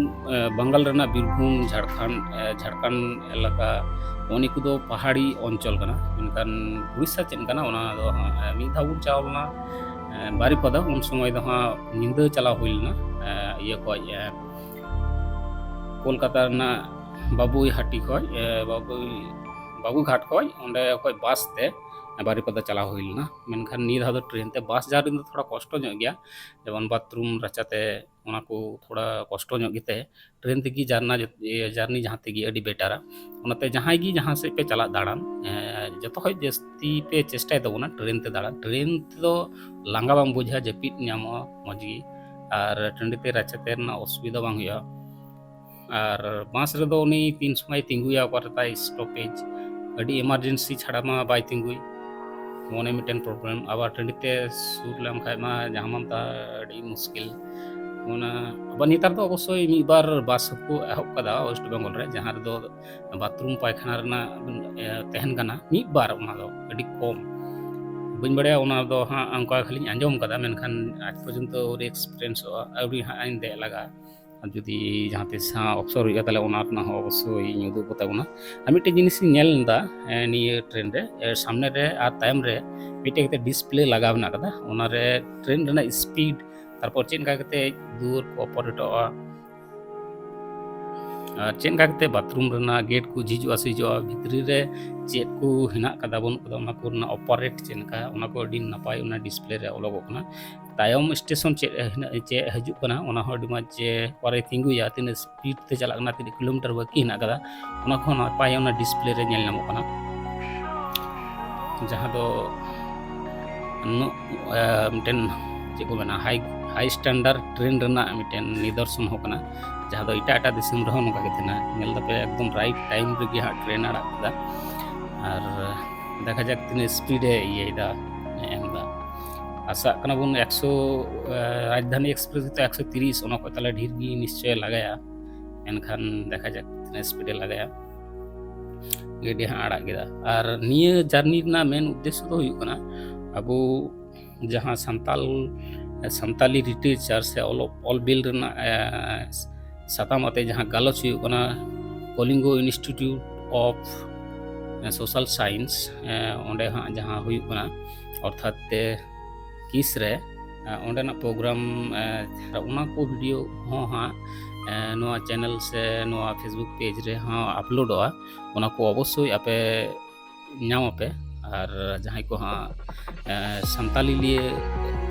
ᱮ, ᱵᱟᱝᱜᱟᱞ ᱨᱮᱱᱟᱜ ᱵᱤᱨᱵᱷᱩᱢ, ᱡᱷᱟᱲᱠᱷᱚᱸᱰ, ᱮ, ᱡᱷᱟᱲᱠᱷᱚᱸᱰ ᱮᱞᱟᱠᱟ, ᱱᱚᱜᱼᱚ ᱱᱤᱭᱟᱹ ᱠᱚᱫᱚ ᱯᱟᱦᱟᱲᱤ ᱚᱧᱪᱚᱞ ᱠᱟᱱᱟ᱾ ᱢᱮᱱᱠᱷᱟᱱ ᱩᱲᱤᱥᱥᱟ ᱪᱮᱫ ᱠᱟᱱᱟ ᱚᱱᱟ ᱫᱚ ᱦᱟᱸᱜ, ᱮ, ᱢᱤᱫ ᱫᱷᱟᱣ ᱵᱚᱱ ᱪᱟᱞᱟᱣ ᱞᱮᱱᱟ, ᱮ, ᱵᱟᱨᱤᱯᱟᱫᱟ, ᱩᱱ ᱥᱚᱢᱚᱭ ᱫᱚ ᱦᱟᱸᱜ ᱧᱤᱫᱟᱹ ᱪᱟᱞᱟᱣ ᱦᱩᱭ ᱞᱮᱱᱟ, ᱮ, ᱤᱭᱟᱹ ᱠᱷᱚᱡ, ᱮ, ᱠᱳᱞᱠᱟᱛᱟ ᱨᱮᱱᱟᱜ ᱵᱟᱵᱩᱭᱦᱟᱴᱤ ᱠᱷᱚᱡ, ᱮ, ᱵᱟᱵᱩᱭ-, ᱵᱟᱵᱩᱜᱷᱟᱴ ᱠᱷᱚᱡ, ᱚᱸᱰᱮ ᱠᱷᱚᱡ ᱵᱟᱥ ᱛᱮ ᱵᱟᱨᱤᱯᱟᱫᱟ ᱪᱟᱞᱟᱣ ᱦᱩᱭ ᱞᱮᱱᱟ᱾ ᱢᱮᱱᱠᱷᱟᱱ ᱱᱤᱭᱟᱹ ᱫᱷᱟᱣ ᱫᱚ ᱴᱨᱮᱱ ᱛᱮ᱾ ᱵᱟᱥ ᱡᱟᱨᱱᱤ ᱫᱚ ᱛᱷᱚᱲᱟ ᱠᱚᱥᱴᱚ ᱧᱚᱜ ᱜᱮᱭᱟ, ᱡᱮᱢᱚᱱ ᱵᱟᱛᱷᱨᱩᱢ, ᱨᱟᱪᱟᱛᱮ, ᱚᱱᱟ ᱠᱚ ᱛᱷᱚᱲᱟ ᱠᱚᱥᱴᱚ ᱧᱚᱜ ᱜᱮᱛᱮ ᱴᱨᱮᱱ ᱛᱮᱜᱮ ᱡᱟᱨᱱᱟ, ᱤᱭᱟᱹ, ᱡᱟᱨᱱᱤ ᱡᱟᱦᱟᱸ ᱛᱮᱜᱮ ᱟᱹᱰᱤ ᱵᱮᱴᱟᱨᱟ᱾ ᱚᱱᱟᱛᱮ ᱡᱟᱦᱟᱸᱭ ᱜᱮ ᱡᱟᱦᱟᱸ ᱥᱮᱫ ᱯᱮ ᱪᱟᱞᱟᱜ ᱫᱟᱬᱟᱱ, ᱮ, ᱡᱚᱛᱚ ᱠᱷᱚᱡ ᱡᱟᱹᱥᱛᱤ ᱯᱮ ᱪᱮᱥᱴᱟᱭ ᱛᱟᱵᱚᱱᱟ ᱴᱨᱮᱱ ᱛᱮ ᱫᱟᱬᱟᱱ᱾ ᱴᱨᱮᱱ ᱛᱮᱫᱚ ᱞᱟᱸᱜᱟ ᱵᱟᱝ ᱵᱩᱡᱷᱟᱹᱜᱼᱟ, ᱡᱟᱹᱯᱤᱫ ᱧᱟᱢᱚᱜᱼᱟ ᱢᱚᱡᱽ ᱜᱮ, ᱟᱨ ᱴᱟᱺᱰᱤ ᱛᱮ ᱨᱟᱪᱟ ᱛᱮ ᱨᱮᱱᱟᱜ ᱚᱥᱩᱵᱤᱫᱷᱟ ᱵᱟᱝ ᱦᱩᱭᱩᱜᱼᱟ᱾ ᱟᱨ ᱵᱟᱥ ᱨᱮᱫᱚ ᱩᱱᱤ ᱛᱤᱱ ᱥᱚᱢᱚᱭ ᱛᱤᱸᱜᱩᱭᱟ ᱚᱠᱟ ᱨᱮ ᱛᱟᱭ ᱥᱴᱚᱯᱮᱡᱽ, ᱟᱹᱰᱤ ᱮᱢᱟᱨᱡᱮᱱᱥᱤ ᱪᱷᱟᱲᱟ ᱢᱟ ᱵᱟᱭ ᱛᱤᱸᱜᱩᱭ, ᱢᱚᱱᱮ ᱢᱤᱫᱴᱮᱱ ᱯᱨᱚᱵᱞᱮᱢ᱾ ᱟᱵᱟᱨ ᱴᱟᱺᱰᱤ ᱛᱮ ᱥᱩᱨ ᱞᱮᱱᱠᱷᱟᱡ ᱢᱟ ᱡᱟᱦᱟᱸ ᱢᱟᱱ ᱛᱟᱦᱟᱸ ᱟᱹᱰᱤ ᱢᱩᱥᱠᱤᱞ᱾ ᱚᱱᱟ ᱟᱵᱟᱨ ᱱᱮᱛᱟᱨ ᱫᱚ ᱚᱵᱚᱥᱥᱳᱭ ᱢᱤᱫ ᱵᱟᱨ ᱵᱟᱥ ᱦᱚᱸᱠᱚ ᱮᱦᱚᱵ ᱠᱟᱫᱟ ᱳᱭᱮᱥᱴ ᱵᱮᱝᱜᱚᱞ ᱨᱮ, ᱡᱟᱦᱟᱸ ᱨᱮᱫᱚ ᱵᱟᱛᱷᱨᱩᱢ ᱯᱟᱭᱠᱷᱟᱱᱟ ᱨᱮᱱᱟᱜ, ᱮ, ᱛᱟᱦᱮᱱ ᱠᱟᱱᱟ ᱢᱤᱫ ᱵᱟᱨ, ᱚᱱᱟ ᱫᱚ ᱟᱹᱰᱤ ᱠᱚᱢ᱾ ᱵᱟᱹᱧ ᱵᱟᱲᱟᱭᱟ, ᱚᱱᱟ ᱫᱚ ᱦᱟᱸᱜ ᱚᱱᱠᱟ ᱠᱷᱟᱹᱞᱤᱧ ᱟᱸᱡᱚᱢ ᱠᱟᱫᱟ, ᱢᱮᱱᱠᱷᱟᱱ ᱟᱡ ᱯᱚᱨᱡᱚᱱᱛᱚ ᱟᱹᱣᱨᱤ ᱮᱠᱥᱯᱤᱨᱤᱭᱮᱱᱥᱚᱜᱼᱟ, ᱟᱹᱣᱨᱤ ᱦᱟᱸᱜ ᱤᱧ ᱫᱮᱡ ᱞᱟᱜᱟᱜᱼᱟ᱾ ᱟᱨ ᱡᱩᱫᱤ ᱡᱟᱦᱟᱸ ᱛᱤᱥ ᱦᱟᱸᱜ ᱚᱯᱥᱚᱨ ᱦᱩᱭᱩᱜᱼᱟ, ᱛᱟᱦᱞᱮ ᱚᱱᱟ ᱨᱮᱱᱟᱜ ᱦᱚᱸ ᱚᱵᱚᱥᱥᱳᱭ ᱤᱧ ᱩᱫᱩᱜ ᱠᱚ ᱛᱟᱵᱚᱱᱟ᱾ ᱟᱨ ᱢᱤᱫᱴᱮᱡ ᱡᱤᱱᱤᱥ ᱤᱧ ᱧᱮᱞ ᱞᱮᱫᱟ, ᱮ, ᱱᱤᱭᱟᱹ ᱴᱨᱮᱱ ᱨᱮ, ᱮ, ᱥᱟᱢᱱᱮ ᱨᱮ ᱟᱨ ᱛᱟᱭᱚᱢ ᱨᱮ ᱢᱤᱫᱴᱮᱡ ᱠᱟᱛᱮ ᱰᱤᱥᱯᱞᱮ ᱞᱟᱜᱟᱣ ᱢᱮᱱᱟᱜ ᱠᱟᱫᱟ᱾ ᱚᱱᱟ ᱨᱮ ᱴᱨᱮᱱ ᱨᱮᱱᱟᱜ ᱥᱯᱤᱰ, ᱛᱟᱨᱯᱚᱨ ᱪᱮᱫ ᱞᱮᱠᱟ ᱠᱟᱛᱮ ᱫᱩᱣᱟᱹᱨ ᱠᱚ ᱚᱯᱟᱨᱮᱴᱚᱜᱼᱟ, ᱟᱨ ᱪᱮᱫ ᱞᱮᱠᱟ ᱠᱟᱛᱮ ᱵᱟᱛᱷᱨᱩᱢ ᱨᱮᱱᱟᱜ ᱜᱮᱴ ᱠᱚ ᱡᱷᱤᱡᱚᱜᱼᱟ ᱥᱮ ᱦᱤᱡᱩᱜᱼᱟ, ᱵᱷᱤᱛᱨᱤ ᱨᱮ ᱪᱮᱫ ᱠᱚ ᱦᱮᱱᱟᱜ ᱠᱟᱫᱟ ᱵᱟᱹᱱᱩᱜ ᱠᱟᱫᱟ, ᱚᱱᱟ ᱠᱚ ᱨᱮᱱᱟᱜ ᱚᱯᱟᱨᱮᱴ ᱪᱮᱫ ᱞᱮᱠᱟ, ᱚᱱᱟ ᱠᱚ ᱟᱹᱰᱤ ᱱᱟᱯᱟᱭ ᱚᱱᱟ ᱰᱤᱥᱯᱞᱮ ᱨᱮ ᱚᱞᱚᱜᱚᱜ ᱠᱟᱱᱟ᱾ ᱛᱟᱭᱚᱢ ᱥᱴᱮᱥᱚᱱ ᱪᱮᱫ ᱦᱮᱱᱟᱜ, ᱪᱮᱫ ᱦᱤᱡᱩᱜ ᱠᱟᱱᱟ, ᱚᱱᱟ ᱦᱚᱸ ᱟᱹᱰᱤ ᱢᱚᱡᱽ, ᱡᱮ ᱚᱠᱟᱨᱮ ᱛᱤᱸᱜᱩᱭᱟ, ᱛᱤᱱᱟᱹᱜ ᱥᱯᱤᱰ ᱛᱮ ᱪᱟᱞᱟᱜ ᱠᱟᱱᱟ, ᱛᱤᱱᱟᱹᱜ ᱠᱤᱞᱳᱢᱤᱴᱟᱨ ᱵᱟᱹᱠᱤ ᱦᱮᱱᱟᱜ ᱠᱟᱫᱟ, ᱚᱱᱟ ᱠᱚᱦᱚᱸ ᱱᱟᱯᱟᱭ ᱚᱱᱟ ᱰᱤᱥᱯᱞᱮ ᱨᱮ ᱧᱮᱞ ᱧᱟᱢᱚᱜ ᱠᱟᱱᱟ᱾ ᱡᱟᱦᱟᱸ ᱫᱚ ᱱᱩ-, ᱮ, ᱢᱤᱫᱴᱮᱱ ᱪᱮᱫ ᱠᱚ ᱢᱮᱱᱟ, ᱦᱟᱭ, ᱦᱟᱭ ᱥᱴᱮᱱᱰᱟᱨᱰ ᱴᱨᱮᱱ ᱨᱮᱱᱟᱜ ᱢᱤᱫᱴᱮᱱ ᱱᱤᱫᱚᱨᱥᱚᱱ ᱦᱚᱸ ᱠᱟᱱᱟ, ᱡᱟᱦᱟᱸ ᱫᱚ ᱮᱴᱟᱜ ᱮᱴᱟᱜ ᱫᱤᱥᱚᱢ ᱨᱮᱦᱚᱸ ᱱᱚᱝᱠᱟ ᱜᱮ ᱛᱟᱦᱮᱱᱟ᱾ ᱧᱮᱞ ᱫᱟᱯᱮ ᱮᱠᱫᱚᱢ ᱨᱟᱭᱤᱴ ᱴᱟᱭᱤᱢ ᱨᱮᱜᱮ ᱦᱟᱸᱜ ᱴᱨᱮᱱ ᱟᱲᱟᱜ ᱠᱮᱫᱟ᱾ ᱟᱨ ᱫᱮᱠᱷᱟ ᱡᱟᱠ ᱛᱤᱱᱟᱹᱜ ᱥᱯᱤᱰ ᱮ ᱤᱭᱟᱹᱭᱮᱫᱟ, ᱮᱢ ᱮᱫᱟ᱾ ᱟᱥᱟᱜ ᱠᱟᱱᱟ ᱵᱚᱱ ᱮᱠᱥᱚ, ᱮ, ᱨᱟᱡᱽᱫᱷᱟᱱᱤ ᱮᱠᱥᱯᱨᱮᱥ ᱫᱚ ᱮᱠᱥᱚ ᱛᱤᱨᱤᱥ, ᱚᱱᱟ ᱠᱷᱚᱡ ᱛᱟᱦᱞᱮ ᱰᱷᱮᱨ ᱜᱮ ᱱᱤᱥᱪᱚᱭ ᱞᱟᱜᱟᱭᱟ᱾ ᱮᱱᱠᱷᱟᱱ ᱫᱮᱠᱷᱟ ᱡᱟᱠ ᱛᱤᱱᱟᱹᱜ ᱥᱯᱤᱰ ᱮ ᱞᱟᱜᱟᱭᱟ᱾ ᱜᱟᱹᱰᱤ ᱦᱟᱸᱜ ᱟᱲᱟᱜ ᱠᱮᱫᱟ᱾ ᱟᱨ ᱱᱤᱭᱟᱹ ᱡᱟᱨᱱᱤ ᱨᱮᱱᱟᱜ ᱢᱮᱱ ᱩᱫᱽᱫᱮᱥᱥᱚ ᱫᱚ ᱦᱩᱭᱩᱜ ᱠᱟᱱᱟ, ᱟᱵᱚ ᱡᱟᱦᱟᱸ ᱥᱟᱱᱛᱟᱞ, ᱥᱟᱱᱛᱟᱞᱤ ᱞᱤᱴᱟᱨᱮᱪᱟᱨ ᱥᱮ ᱚᱞᱚᱜ, ᱚᱞ ᱵᱤᱞ ᱨᱮᱱᱟᱜ, ᱮ, ᱥᱟᱛᱟᱢ ᱟᱛᱮ ᱡᱟᱦᱟᱸ ᱜᱟᱞᱚᱪ ᱦᱩᱭᱩᱜ ᱠᱟᱱᱟ, Kalinga institute of social science, ᱮ, ᱚᱸᱰᱮ ᱦᱟᱸᱜ ᱡᱟᱦᱟᱸ ᱦᱩᱭᱩᱜ ᱠᱟᱱᱟ, ᱚᱨᱛᱷᱟᱛ ᱛᱮ ᱠᱤᱥ ᱨᱮ, ᱮ, ᱚᱸᱰᱮᱱᱟᱜ ᱯᱨᱳᱜᱨᱟᱢ, ᱮ, ᱚᱱᱟ ᱠᱚ ᱵᱷᱤᱰᱤᱭᱳ ᱦᱚᱸ ᱦᱟᱸᱜ, ᱮ, ᱱᱚᱣᱟ ᱪᱮᱱᱮᱞ ᱥᱮ ᱱᱚᱣᱟ ᱯᱷᱮᱥᱵᱩᱠ ᱯᱮᱡᱽ ᱨᱮ ᱦᱚᱸ ᱟᱯᱞᱳᱰᱚᱜᱼᱟ᱾ ᱚᱱᱟ ᱠᱚ ᱚᱵᱚᱥᱥᱳᱭ ᱟᱯᱮ ᱧᱟᱢ ᱟᱯᱮ᱾ ᱟᱨ ᱡᱟᱦᱟᱸᱭ ᱠᱚ ᱦᱟᱸᱜ, ᱮ, ᱥᱟᱱᱛᱟᱞᱤ ᱞᱤᱭᱮ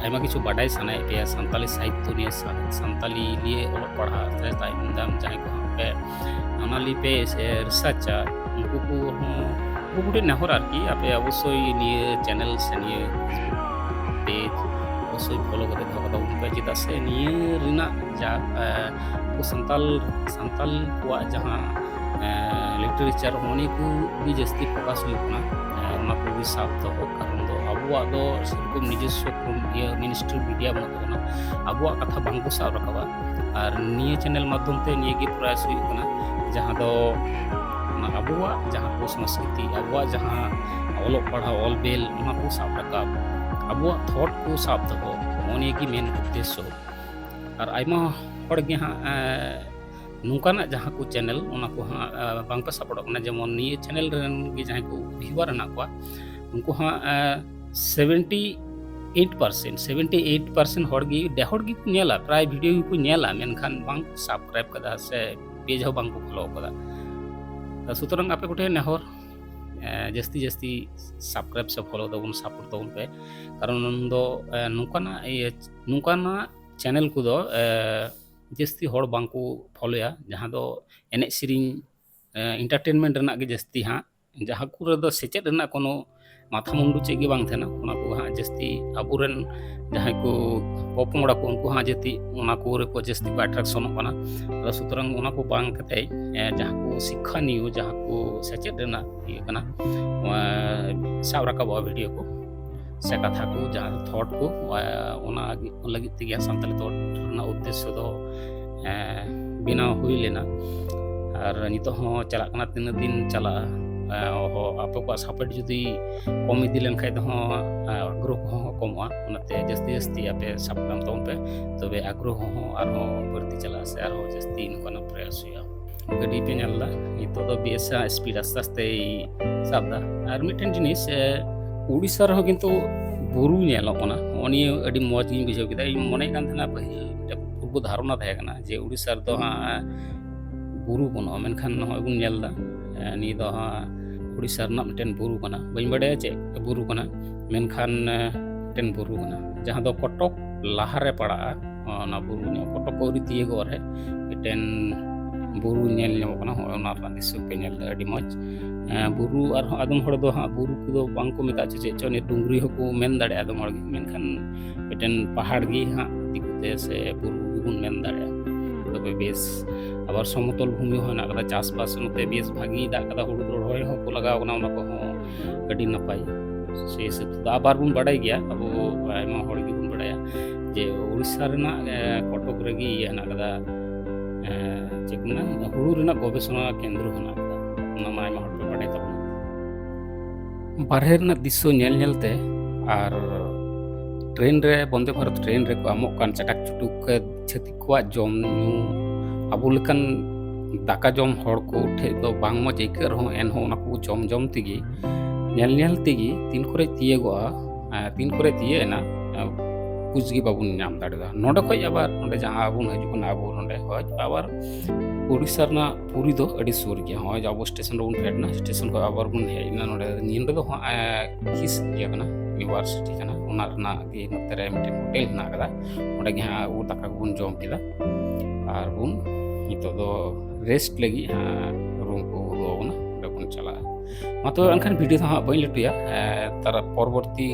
ᱟᱭᱢᱟ ᱠᱤᱪᱷᱩ ᱵᱟᱰᱟᱭ ᱥᱟᱱᱟᱭᱮᱫ ᱯᱮᱭᱟ, ᱥᱟᱱᱛᱟᱞᱤ ᱥᱟᱦᱤᱛᱛᱚ ᱱᱤᱭᱮ, ᱥᱟ-, ᱥᱟᱱᱛᱟᱞᱤ ᱞᱤᱭᱮ ᱚᱞᱚᱜ ᱯᱟᱲᱦᱟᱜ ᱨᱮ ᱛᱟᱭᱚᱢ ᱫᱟᱢ ᱡᱟᱦᱟᱸᱭ ᱠᱚ ᱦᱟᱸᱜ ᱯᱮ ᱚᱱᱟ ᱞᱤᱭᱮ ᱯᱮ ᱥᱮ ᱨᱤᱥᱟᱨᱪᱟ, ᱩᱱᱠᱩ ᱠᱚ ᱦᱚᱸ, ᱩᱱᱠᱩ ᱠᱚᱴᱷᱮᱱ ᱱᱮᱦᱚᱨ ᱟᱨᱠᱤ, ᱟᱯᱮ ᱚᱵᱚᱥᱥᱳᱭ ᱱᱤᱭᱟᱹ ᱪᱮᱱᱮᱞ ᱥᱮ ᱱᱤᱭᱟᱹ ᱯᱮᱡᱽ ᱚᱵᱚᱥᱥᱳᱭ ᱯᱷᱚᱞᱳ ᱠᱟᱛᱮ ᱫᱚᱦᱚ ᱠᱟᱛᱟ ᱵᱚᱱ ᱯᱮ, ᱪᱮᱫᱟᱜ ᱥᱮ ᱱᱤᱭᱟᱹ ᱨᱮᱱᱟᱜ ᱡᱟ, ᱮ, ᱟᱵᱚ ᱥᱟᱱᱛᱟᱞ, ᱥᱟᱱᱛᱟᱞ ᱠᱚᱣᱟᱜ ᱡᱟᱦᱟᱸ, ᱮ, ᱞᱤᱴᱟᱨᱮᱪᱟᱨ, ᱚᱱᱟ ᱠᱚ ᱜᱮ ᱡᱟᱹᱥᱛᱤ ᱯᱷᱳᱠᱟᱥ ᱦᱩᱭᱩᱜ ᱠᱟᱱᱟ᱾ ᱮ, ᱚᱱᱟ ᱠᱚᱜᱮ ᱥᱟᱵ ᱫᱚᱦᱚ, ᱠᱟᱨᱚᱱ ᱫᱚ ᱟᱵᱚᱣᱟᱜ ᱫᱚ ᱥᱮᱨᱚᱠᱚᱢ ᱱᱤᱡᱚᱥᱥᱚ ᱠᱳᱱ ᱤᱭᱟᱹ ᱢᱮᱱ ᱥᱴᱨᱤᱢ ᱢᱤᱰᱤᱭᱟ ᱵᱟᱹᱱᱩᱜ ᱛᱟᱵᱚᱱᱟ, ᱟᱵᱚᱣᱟᱜ ᱠᱟᱛᱷᱟ ᱵᱟᱝ ᱠᱚ ᱥᱟᱵ ᱨᱟᱠᱟᱵᱟ᱾ ᱟᱨ ᱱᱤᱭᱟᱹ ᱪᱮᱱᱮᱞ ᱢᱟᱫᱽᱫᱷᱚᱢ ᱛᱮ ᱱᱤᱭᱟᱹ ᱜᱮ ᱯᱨᱚᱭᱟᱥ ᱦᱩᱭᱩᱜ ᱠᱟᱱᱟ, ᱡᱟᱦᱟᱸ ᱫᱚ ᱚᱱᱟ ᱟᱵᱚᱣᱟᱜ ᱡᱟᱦᱟᱸ ᱠᱚ ᱥᱚᱝᱥᱠᱨᱤᱛᱤ, ᱟᱵᱚᱣᱟᱜ ᱡᱟᱦᱟᱸ ᱚᱞᱚᱜ ᱯᱟᱲᱦᱟᱣ, ᱚᱞ ᱵᱮᱞ, ᱚᱱᱟ ᱠᱚ ᱥᱟᱵ ᱨᱟᱠᱟᱵ, ᱟᱵᱚᱣᱟᱜ ᱛᱷᱚᱴ ᱠᱚ ᱥᱟᱵ ᱫᱚᱦᱚ, ᱱᱚᱜᱼᱚ ᱱᱤᱭᱟᱹ ᱜᱮ ᱢᱮᱱ ᱩᱫᱽᱫᱮᱥᱥᱚ᱾ ᱟᱨ ᱟᱭᱢᱟ ᱦᱚᱲ ᱜᱮ ᱦᱟᱸᱜ, ᱮ, ᱱᱚᱝᱠᱟᱱᱟᱜ ᱡᱟᱦᱟᱸ ᱠᱚ ᱪᱮᱱᱮᱞ, ᱚᱱᱟ ᱠᱚ ᱦᱟᱸᱜ, ᱮ, ᱵᱟᱝ ᱯᱮ ᱥᱟᱯᱳᱨᱴᱚᱜ ᱠᱟᱱᱟ᱾ ᱡᱮᱢᱚᱱ ᱱᱤᱭᱟᱹ ᱪᱮᱱᱮᱞ ᱨᱮᱱ ᱜᱮ ᱡᱟᱦᱟᱸᱭ ᱠᱚ ᱵᱷᱤᱭᱩᱣᱟᱨ ᱦᱮᱱᱟᱜ ᱠᱚᱣᱟ, ᱩᱱᱠᱩ ᱦᱟᱸᱜ, ᱮ, seventy eight percent, seventy eight percent ᱦᱚᱲ ᱜᱮ, ᱰᱮ ᱦᱚᱲ ᱜᱮᱠᱚ ᱧᱮᱞᱟ, ᱯᱨᱟᱭ ᱵᱷᱤᱰᱤᱭᱳ ᱜᱮᱠᱚ ᱧᱮᱞᱟ, ᱢᱮᱱᱠᱷᱟᱱ ᱵᱟᱝ ᱠᱚ ᱥᱟᱵᱥᱠᱨᱟᱭᱤᱵ ᱠᱟᱫᱟ ᱥᱮ ᱯᱮ ᱯᱮᱡᱽ ᱦᱚᱸ ᱵᱟᱝ ᱠᱚ ᱯᱷᱚᱞᱳ ᱟᱠᱟᱫᱟ᱾ ᱥᱩᱛᱚᱨᱟᱝ ᱟᱯᱮ ᱠᱚᱴᱷᱮᱱ ᱱᱮᱦᱚᱨ, ᱮ, ᱡᱟᱹᱥᱛᱤ ᱡᱟᱹᱥᱛᱤ ᱥᱟᱵᱥᱠᱨᱟᱭᱤᱵ ᱥᱮ ᱯᱷᱚᱞᱳ ᱛᱟᱵᱚᱱ, ᱥᱟᱯᱳᱨᱴ ᱛᱟᱵᱚᱱ ᱯᱮ᱾ ᱠᱟᱨᱚᱱ ᱫᱚ, ᱮ, ᱱᱚᱝᱠᱟᱱᱟᱜ ᱤᱭᱟᱹ, ᱱᱚᱝᱠᱟᱱᱟᱜ ᱪᱮᱱᱮᱞ ᱠᱚᱫᱚ, ᱮ, ᱡᱟᱹᱥᱛᱤ ᱦᱚᱲ ᱵᱟᱝ ᱠᱚ ᱯᱷᱚᱞᱳᱭᱟ, ᱡᱟᱦᱟᱸ ᱫᱚ ᱮᱱᱮᱡ ᱥᱮᱨᱮᱧ, ᱮ, ᱮᱱᱴᱟᱨᱴᱮᱱᱢᱮᱱᱴ ᱨᱮᱱᱟᱜ ᱜᱮ ᱡᱟᱹᱥᱛᱤ ᱦᱟᱸᱜ, ᱡᱟᱦᱟᱸ ᱠᱚᱨᱮ ᱫᱚ ᱥᱮᱪᱮᱫ ᱨᱮᱱᱟᱜ ᱠᱳᱱᱳ ᱢᱟᱛᱷᱟ ᱢᱩᱱᱰᱩ ᱪᱮᱫ ᱜᱮ ᱵᱟᱝ ᱛᱟᱦᱮᱱᱟ, ᱚᱱᱟ ᱠᱚ ᱦᱟᱸᱜ ᱡᱟᱹᱥᱛᱤ ᱟᱵᱚᱨᱮᱱ ᱡᱟᱦᱟᱸᱭ ᱠᱚ ᱯᱚᱯᱚᱝᱲᱟ ᱠᱚ, ᱩᱱᱠᱩ ᱦᱟᱸᱜ ᱡᱟᱹᱥᱛᱤ ᱚᱱᱟ ᱠᱚᱨᱮ ᱠᱚ ᱡᱟᱹᱥᱛᱤ ᱠᱚ ᱟᱴᱨᱟᱠᱥᱚᱱᱚᱜ ᱠᱟᱱᱟ᱾ ᱟᱫᱚ ᱥᱩᱛᱚᱨᱟᱝ ᱚᱱᱟ ᱠᱚ ᱵᱟᱝ ᱠᱟᱛᱮ, ᱮ, ᱡᱟᱦᱟᱸ ᱠᱚ ᱥᱤᱠᱠᱷᱟᱱᱤᱭᱚ, ᱡᱟᱦᱟᱸ ᱠᱚ ᱥᱮᱪᱮᱫ ᱨᱮᱱᱟᱜ ᱤᱭᱟᱹ ᱠᱟᱱᱟ, ᱚᱱᱟ ᱥᱟᱵ ᱨᱟᱠᱟᱵᱚᱜᱼᱟ ᱵᱷᱤᱰᱤᱭᱳ ᱠᱚ ᱥᱮ ᱠᱟᱛᱷᱟ ᱠᱚ, ᱡᱟᱦᱟᱸ ᱫᱚ ᱛᱷᱚᱴ ᱠᱚ, ᱮ, ᱚᱱᱟ ᱞᱟᱹᱜᱤᱫ ᱛᱮᱜᱮ ᱥᱟᱱᱛᱟᱲᱤ ᱛᱷᱚᱴ ᱨᱮᱱᱟᱜ ᱩᱫᱽᱫᱮᱥᱥᱚ ᱫᱚ, ᱮ, ᱵᱮᱱᱟᱣ ᱦᱩᱭ ᱞᱮᱱᱟ᱾ ᱟᱨ ᱱᱤᱛᱚᱜ ᱦᱚᱸ ᱪᱟᱞᱟᱜ ᱠᱟᱱᱟ, ᱛᱤᱱᱟᱹᱜ ᱫᱤᱱ ᱪᱟᱞᱟᱜᱼᱟ᱾ ᱮ, ᱦᱚ-, ᱟᱯᱮ ᱠᱚᱣᱟᱜ ᱥᱟᱯᱳᱨᱴ ᱡᱩᱫᱤ ᱠᱚᱢ ᱤᱫᱤ ᱞᱮᱱᱠᱷᱟᱡ ᱫᱚ ᱦᱚᱸ, ᱮ, ᱟᱜᱽᱨᱚᱦᱚ ᱠᱚᱦᱚᱸ ᱠᱚᱢᱚᱜᱼᱟ᱾ ᱚᱱᱟᱛᱮ ᱡᱟᱹᱥᱛᱤ ᱡᱟᱹᱥᱛᱤ ᱟᱯᱮ ᱥᱟᱵᱥᱠᱨᱟᱭᱤᱵ ᱛᱟᱵᱚᱱ ᱯᱮ, ᱛᱚᱵᱮ ᱟᱜᱽᱨᱚᱦᱚ ᱦᱚᱸ ᱟᱨᱦᱚᱸ ᱵᱟᱹᱲᱛᱤ ᱪᱟᱞᱟᱜᱼᱟ ᱥᱮ ᱟᱨᱦᱚᱸ ᱡᱟᱹᱥᱛᱤ ᱱᱚᱝᱠᱟᱱᱟᱜ ᱯᱨᱚᱭᱟᱥ ᱦᱩᱭᱩᱜᱼᱟ᱾ ᱜᱟᱹᱰᱤ ᱯᱮ ᱧᱮᱞ ᱮᱫᱟ, ᱱᱤᱛᱚᱜ ᱫᱚ ᱵᱮᱥ ᱥᱯᱤᱰ ᱟᱥᱛᱮ ᱟᱥᱛᱮᱭ ᱥᱟᱵ ᱮᱫᱟ᱾ ᱟᱨ ᱢᱤᱫᱴᱮᱱ ᱡᱤᱱᱤᱥ, ᱮ, ᱩᱲᱤᱥᱥᱟ ᱨᱮᱦᱚᱸ ᱠᱤᱱᱛᱩ ᱵᱩᱨᱩ ᱧᱮᱞᱚᱜ ᱠᱟᱱᱟ᱾ ᱱᱚᱜᱼᱚ ᱱᱤᱭᱟᱹ ᱟᱹᱰᱤ ᱢᱚᱡᱽ ᱜᱤᱧ ᱵᱩᱡᱷᱟᱹᱣ ᱠᱮᱫᱟ᱾ ᱤᱧ ᱢᱚᱱᱮᱭᱮᱫ ᱠᱟᱱ ᱛᱟᱦᱮᱱᱟ, ᱯᱟᱹᱦᱤᱞ ᱢᱤᱫᱴᱮᱱ ᱯᱩᱨᱵᱚ ᱫᱷᱟᱨᱚᱱᱟ ᱛᱟᱦᱮᱸ ᱠᱟᱱᱟ ᱡᱮ ᱩᱲᱤᱥᱥᱟ ᱨᱮᱫᱚ ᱦᱟᱸᱜ ᱵᱩᱨᱩ ᱵᱟᱹᱱᱩᱜᱼᱟ, ᱢᱮᱱᱠᱷᱟᱱ ᱱᱚᱜᱼᱚᱭ ᱵᱚᱱ ᱧᱮᱞ ᱮᱫᱟ, ᱮ, ᱱᱤᱭᱟᱹ ᱫᱚ ᱦᱟᱸᱜ ᱩᱲᱤᱥᱥᱟ ᱨᱮᱱᱟᱜ ᱢᱤᱫᱴᱮᱱ ᱵᱩᱨᱩ ᱠᱟᱱᱟ᱾ ᱵᱟᱹᱧ ᱵᱟᱰᱟᱭᱟ ᱪᱮᱫ ᱵᱩᱨᱩ ᱠᱟᱱᱟ, ᱢᱮᱱᱠᱷᱟᱱ, ᱮ, ᱢᱤᱫᱴᱮᱱ ᱵᱩᱨᱩ ᱠᱟᱱᱟ, ᱡᱟᱦᱟᱸ ᱫᱚ ᱠᱚᱴᱚᱠ ᱞᱟᱦᱟᱨᱮ ᱯᱟᱲᱟᱜᱼᱟ᱾ ᱚᱱᱟ ᱵᱩᱨᱩ ᱧᱚᱜ ᱠᱚᱴᱚᱠ ᱠᱚ ᱟᱹᱣᱨᱤ ᱛᱤᱭᱟᱹᱜᱚᱜ ᱨᱮ ᱢᱤᱫᱴᱮᱱ ᱵᱩᱨᱩ ᱧᱮᱞ ᱧᱟᱢᱚᱜ ᱠᱟᱱᱟ᱾ ᱦᱚᱸᱜᱼᱚᱭ ᱚᱱᱟ ᱨᱮᱱᱟᱜ ᱫᱨᱤᱥᱥᱚ ᱯᱮ ᱧᱮᱞ ᱮᱫᱟ, ᱟᱹᱰᱤ ᱢᱚᱡᱽ᱾ ᱮᱸ, ᱵᱩᱨᱩ ᱟᱨᱦᱚᱸ ᱟᱫᱚᱢ ᱦᱚᱲ ᱫᱚ ᱦᱟᱸᱜ ᱵᱩᱨᱩ ᱠᱚᱫᱚ ᱵᱟᱝ ᱠᱚ ᱢᱮᱛᱟᱜᱼᱟ ᱪᱮ ᱪᱮᱫ ᱪᱚ, ᱱᱤᱭᱟᱹ ᱰᱩᱝᱨᱤ ᱦᱚᱸᱠᱚ ᱢᱮᱱ ᱫᱟᱲᱮᱭᱟᱜᱼᱟ ᱟᱫᱚᱢ ᱦᱚᱲ ᱜᱮ, ᱢᱮᱱᱠᱷᱟᱱ ᱢᱤᱫᱴᱮᱱ ᱯᱟᱦᱟᱲ ᱜᱮ ᱦᱟᱸᱜ ᱫᱤᱠᱩ ᱛᱮ ᱥᱮ ᱵᱩᱨᱩ ᱜᱮᱵᱚᱱ ᱢᱮᱱ ᱫᱟᱲᱮᱭᱟᱜᱼᱟ᱾ ᱛᱚᱵᱮ ᱵᱮᱥ, ᱟᱵᱟᱨ ᱥᱚᱢᱚᱛᱚᱞ ᱵᱷᱩᱢᱤ ᱦᱚᱸ ᱦᱮᱱᱟᱜ ᱠᱟᱫᱟ, ᱪᱟᱥᱵᱟᱥ ᱱᱚᱛᱮ ᱵᱮᱥ ᱵᱷᱟᱜᱤ ᱫᱟᱜ ᱠᱟᱫᱟ, ᱦᱩᱲᱩ ᱨᱚᱦᱚᱭ ᱦᱚᱸᱠᱚ ᱞᱟᱜᱟᱣ ᱠᱟᱱᱟ, ᱚᱱᱟ ᱠᱚᱦᱚᱸ ᱟᱹᱰᱤ ᱱᱟᱯᱟᱭ᱾ ᱥᱮ ᱦᱤᱥᱟᱹᱵ ᱛᱮᱫᱚ ᱟᱵᱟᱨ ᱵᱚᱱ ᱵᱟᱰᱟᱭ ᱜᱮᱭᱟ, ᱟᱵᱚ ᱟᱭᱢᱟ ᱦᱚᱲ ᱜᱮᱵᱚᱱ ᱵᱟᱰᱟᱭᱟ ᱡᱮ ᱩᱲᱤᱥᱥᱟ ᱨᱮᱱᱟᱜ, ᱮ, ᱠᱚᱴᱚᱠ ᱨᱮᱜᱮ ᱤᱭᱟᱹ ᱦᱮᱱᱟᱜ ᱠᱟᱫᱟ, ᱮ, ᱪᱮᱫ ᱠᱚ ᱢᱮᱱᱟ, ᱦᱩᱲᱩ ᱨᱮᱱᱟᱜ ᱜᱚᱵᱮᱥᱚᱱᱟ ᱠᱮᱱᱫᱨᱚ ᱦᱮᱱᱟᱜ ᱠᱟᱫᱟ᱾ ᱚᱱᱟ ᱢᱟ ᱟᱭᱢᱟ ᱦᱚᱲ ᱯᱮ ᱵᱟᱰᱟᱭ ᱛᱟᱵᱚᱱᱟ᱾ ᱵᱟᱨᱦᱮ ᱨᱮᱱᱟᱜ ᱫᱨᱤᱥᱥᱚ ᱧᱮᱞ ᱧᱮᱞ ᱛᱮ ᱟᱨ ᱴᱨᱮᱱ ᱨᱮ, ᱵᱚᱱᱫᱮ ᱵᱷᱟᱨᱚᱛ ᱴᱨᱮᱱ ᱨᱮᱠᱚ ᱮᱢᱚᱜ ᱠᱟᱱ ᱪᱟᱴᱟᱠ ᱪᱩᱴᱩᱠ ᱪᱷᱟᱹᱛᱤᱠ ᱠᱚᱣᱟᱜ ᱡᱚᱢ ᱧᱩ, ᱟᱵᱚ ᱞᱮᱠᱟᱱ ᱫᱟᱠᱟ ᱡᱚᱢ ᱦᱚᱲ ᱠᱚ ᱴᱷᱮᱡ ᱫᱚ ᱵᱟᱝ ᱢᱚᱡᱽ ᱟᱹᱭᱠᱟᱹᱜ ᱨᱮᱦᱚᱸ, ᱮᱱᱦᱚᱸ ᱚᱱᱟ ᱠᱚ ᱡᱚᱢ ᱡᱚᱢ ᱛᱮᱜᱮ, ᱧᱮᱞ ᱧᱮᱞ ᱛᱮᱜᱮ ᱛᱤᱱ ᱠᱚᱨᱮ ᱛᱤᱭᱟᱹᱜᱚᱜᱼᱟ, ᱟᱨ ᱛᱤᱱ ᱠᱚᱨᱮ ᱛᱤᱭᱟᱹᱜ ᱮᱱᱟ, ᱟᱨ ᱠᱩᱪ ᱜᱮ ᱵᱟᱵᱚᱱ ᱧᱟᱢ ᱫᱟᱲᱮᱭᱟᱫᱟ᱾ ᱱᱚᱰᱮ ᱠᱷᱚᱡ ᱟᱵᱟᱨ ᱱᱚᱰᱮ ᱡᱟᱦᱟᱸ ᱵᱚᱱ ᱦᱤᱡᱩᱜ ᱠᱟᱱᱟ ᱟᱵᱚ ᱱᱚᱰᱮ, ᱦᱳᱭ, ᱟᱵᱟᱨ ᱩᱲᱤᱥᱥᱟ ᱨᱮᱱᱟᱜ ᱯᱩᱨᱤ ᱫᱚ ᱟᱹᱰᱤ ᱥᱩᱨ ᱜᱮᱭᱟ᱾ ᱦᱚᱸᱜᱼᱚᱭ ᱡᱮ ᱟᱵᱚ ᱥᱴᱮᱥᱚᱱ ᱨᱮᱵᱚᱱ ᱯᱷᱮᱰ ᱮᱱᱟ, ᱥᱴᱮᱥᱚᱱ ᱠᱷᱚᱡ ᱟᱵᱟᱨ ᱵᱚᱱ ᱦᱮᱡ ᱮᱱᱟ ᱱᱚᱰᱮ᱾ ᱱᱤᱭᱟᱹ ᱱᱚᱰᱮ ᱫᱚ ᱦᱟᱸᱜ ᱠᱤᱥ ᱤᱭᱟᱹ ᱠᱟᱱᱟ, ᱤᱭᱩᱱᱤᱵᱷᱟᱨᱥᱤᱴᱤ ᱠᱟᱱᱟ, ᱚᱱᱟ ᱨᱮᱱᱟᱜ ᱜᱮ ᱱᱚᱛᱮ ᱨᱮ ᱢᱤᱫᱴᱮᱱ ᱦᱳᱴᱮᱞ ᱦᱮᱱᱟᱜ ᱟᱠᱟᱫᱟ᱾ ᱚᱸᱰᱮ ᱜᱮ ᱦᱟᱸᱜ ᱟᱵᱚ ᱫᱟᱠᱟ ᱠᱚᱵᱚᱱ ᱡᱚᱢ ᱠᱮᱫᱟ ᱟᱨ ᱵᱚᱱ ᱱᱤᱛᱚᱜ ᱫᱚ ᱨᱮᱥᱴ ᱞᱟᱹᱜᱤᱫ ᱦᱟᱸᱜ ᱨᱩᱢ ᱠᱚ ᱩᱫᱩᱜ ᱟᱵᱚᱱᱟ, ᱚᱸᱰᱮ ᱵᱚᱱ ᱪᱟᱞᱟᱜᱼᱟ᱾ ᱢᱟ ᱛᱚᱵᱮ ᱮᱱᱠᱷᱟᱱ ᱵᱷᱤᱰᱤᱭᱳ ᱫᱚ ᱦᱟᱸᱜ ᱵᱟᱹᱧ ᱞᱟᱹᱴᱩᱭᱟ᱾ ᱮ, ᱛᱟᱨ ᱯᱚᱨᱚᱵᱚᱨᱛᱤ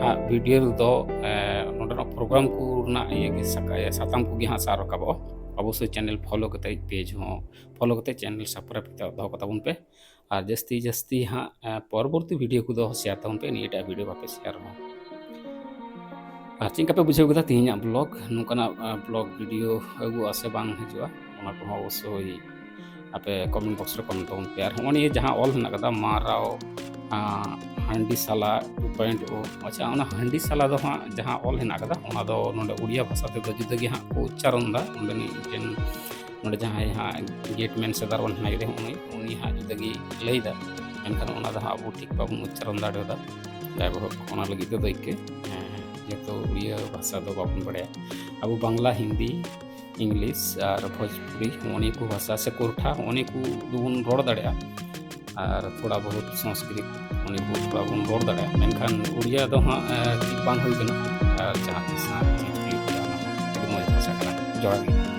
ᱦᱟᱸᱜ ᱵᱷᱤᱰᱤᱭᱳ ᱨᱮᱫᱚ, ᱮ, ᱱᱚᱰᱮᱱᱟᱜ ᱯᱨᱳᱜᱨᱟᱢ ᱠᱚ ᱨᱮᱱᱟᱜ ᱤᱭᱟᱹ ᱜᱮ ᱥᱟᱠᱟ-, ᱥᱟᱛᱟᱢ ᱠᱚᱜᱮ ᱦᱟᱸᱜ ᱥᱟᱵ ᱨᱟᱠᱟᱵᱚᱜᱼᱟ᱾ ᱚᱵᱚᱥᱥᱳᱭ ᱪᱮᱱᱮᱞ ᱯᱷᱚᱞᱳ ᱠᱟᱛᱮ, ᱯᱮᱡᱽ ᱦᱚᱸ ᱯᱷᱚᱞᱳ ᱠᱟᱛᱮ ᱪᱮᱱᱮᱞ ᱥᱟᱵᱥᱠᱨᱟᱭᱤᱵ ᱠᱟᱛᱮ ᱫᱚᱦᱚ ᱠᱟᱛᱟ ᱵᱚᱱ ᱯᱮ᱾ ᱟᱨ ᱡᱟᱹᱥᱛᱤ ᱡᱟᱹᱥᱛᱤ ᱦᱟᱸᱜ, ᱮ, ᱯᱚᱨᱚᱵᱚᱨᱛᱤ ᱵᱷᱤᱰᱤᱭᱳ ᱠᱚᱫᱚ ᱥᱮᱭᱟᱨ ᱛᱟᱵᱚᱱ ᱯᱮ, ᱱᱤᱭᱟᱹᱴᱟᱜ ᱵᱷᱤᱰᱤᱭᱳ ᱵᱟᱯᱮ ᱥᱮᱭᱟᱨ ᱨᱮᱦᱚᱸ᱾ ᱟᱨ ᱪᱮᱫ ᱞᱮᱠᱟ ᱯᱮ ᱵᱩᱡᱷᱟᱹᱣ ᱠᱮᱫᱟ ᱛᱮᱦᱮᱧᱟᱜ ᱵᱞᱚᱜ? ᱱᱚᱝᱠᱟᱱᱟᱜ, ᱮ, ᱵᱞᱚᱜ ᱵᱷᱤᱰᱤᱭᱳ ᱟᱹᱜᱩᱜᱼᱟ ᱥᱮ ᱵᱟᱝ ᱦᱤᱡᱩᱜᱼᱟ, ᱚᱱᱟ ᱠᱚᱦᱚᱸ ᱚᱵᱚᱥᱥᱳᱭ ᱟᱯᱮ ᱠᱚᱢᱮᱱᱴ ᱵᱚᱠᱥ ᱨᱮ ᱠᱚᱢᱮᱱᱴ ᱛᱟᱵᱚᱱ ᱯᱮ᱾ ᱟᱨ ᱦᱚᱸᱜᱼᱚ ᱱᱤᱭᱟᱹ ᱡᱟᱦᱟᱸ ᱚᱞ ᱦᱮᱱᱟᱜ ᱠᱟᱫᱟ, ᱢᱟᱨᱟᱣ, ᱟ, ᱦᱟᱺᱰᱤ ᱥᱟᱞᱟ ᱴᱩ ᱯᱚᱭᱮᱱᱴ ᱳ, ᱟᱪᱪᱷᱟ, ᱚᱱᱟ ᱦᱟᱺᱰᱤ ᱥᱟᱞᱟ ᱫᱚ ᱦᱟᱸᱜ ᱡᱟᱦᱟᱸ ᱚᱞ ᱦᱮᱱᱟᱜ ᱠᱟᱫᱟ, ᱚᱱᱟ ᱫᱚ ᱱᱚᱰᱮ ᱩᱲᱤᱭᱟ ᱵᱷᱟᱥᱟ ᱛᱮᱫᱚ ᱡᱩᱫᱟᱹ ᱜᱮ ᱦᱟᱸᱜ ᱠᱚ ᱩᱪᱪᱟᱨᱚᱱ ᱮᱫᱟ᱾ ᱚᱸᱰᱮᱱᱤᱡ ᱢᱤᱫᱴᱮᱱ ᱱᱚᱰᱮ ᱡᱟᱦᱟᱸᱭ ᱦᱟᱸᱜ ᱜᱮᱴᱢᱮᱱ ᱥᱮ ᱫᱟᱨᱣᱟᱱ ᱦᱮᱱᱟᱭ ᱨᱮᱦᱚᱸ ᱩᱱᱤ, ᱩᱱᱤ ᱦᱟᱸᱜ ᱡᱩᱫᱟᱹ ᱜᱮ ᱞᱟᱹᱭᱫᱟ, ᱢᱮᱱᱠᱷᱟᱱ ᱚᱱᱟ ᱫᱚ ᱦᱟᱸᱜ ᱟᱵᱚ ᱴᱷᱤᱠ ᱵᱟᱵᱚᱱ ᱩᱪᱪᱟᱨᱚᱱ ᱫᱟᱲᱮᱭᱟᱫᱟ᱾ ᱡᱟᱭᱦᱳᱠ, ᱚᱱᱟ ᱞᱟᱹᱜᱤᱫ ᱛᱮᱫᱚ ᱤᱠᱟᱹ, ᱦᱮᱸ, ᱡᱮᱦᱮᱛᱩ ᱩᱲᱤᱭᱟ ᱵᱷᱟᱥᱟ ᱫᱚ ᱵᱟᱵᱚᱱ ᱵᱟᱲᱟᱭᱟ᱾ ᱟᱵᱚ ᱵᱟᱝᱞᱟ, ᱦᱤᱱᱫᱤ, ᱤᱝᱞᱤᱥ ᱟᱨ ᱵᱷᱳᱡᱽᱯᱩᱨᱤ, ᱱᱚᱜᱼᱚ ᱱᱤᱭᱟᱹ ᱠᱚ ᱵᱷᱟᱥᱟ ᱥᱮ ᱠᱳᱨᱴᱷᱟ, ᱱᱚᱜᱼᱚ ᱱᱤᱭᱟᱹ ᱠᱚ ᱫᱚᱵᱚᱱ ᱨᱚᱲ ᱫᱟᱲᱮᱭᱟᱜᱼᱟ᱾ ᱟᱨ ᱛᱷᱚᱲᱟ ᱵᱚᱦᱩᱛ ᱥᱚᱝᱥᱠᱨᱤᱛ, ᱱᱚᱜᱼᱚ ᱱᱤᱭᱟᱹ ᱠᱚ ᱛᱷᱚᱲᱟ ᱵᱚᱱ ᱨᱚᱲ ᱫᱟᱲᱮᱭᱟᱜᱼᱟ, ᱢᱮᱱᱠᱷᱟᱱ ᱩᱲᱤᱭᱟ ᱫᱚ ᱦᱟᱸᱜ, ᱮ, ᱴᱷᱤᱠ ᱵᱟᱝ ᱦᱩᱭ ᱠᱟᱱᱟ᱾ ᱟᱨ ᱡᱟᱦᱟᱸ ᱛᱤᱥ ᱦᱟᱸᱜ ᱪᱮᱫ ᱦᱩᱭᱩᱜ ᱜᱮᱭᱟ, ᱚᱱᱟ ᱦᱚᱸ ᱟᱹᱰᱤ ᱢᱚᱡᱽ ᱵᱷᱟᱥᱟ ᱠᱟᱱᱟ᱾ ᱡᱚᱦᱟᱨ ᱜᱮ᱾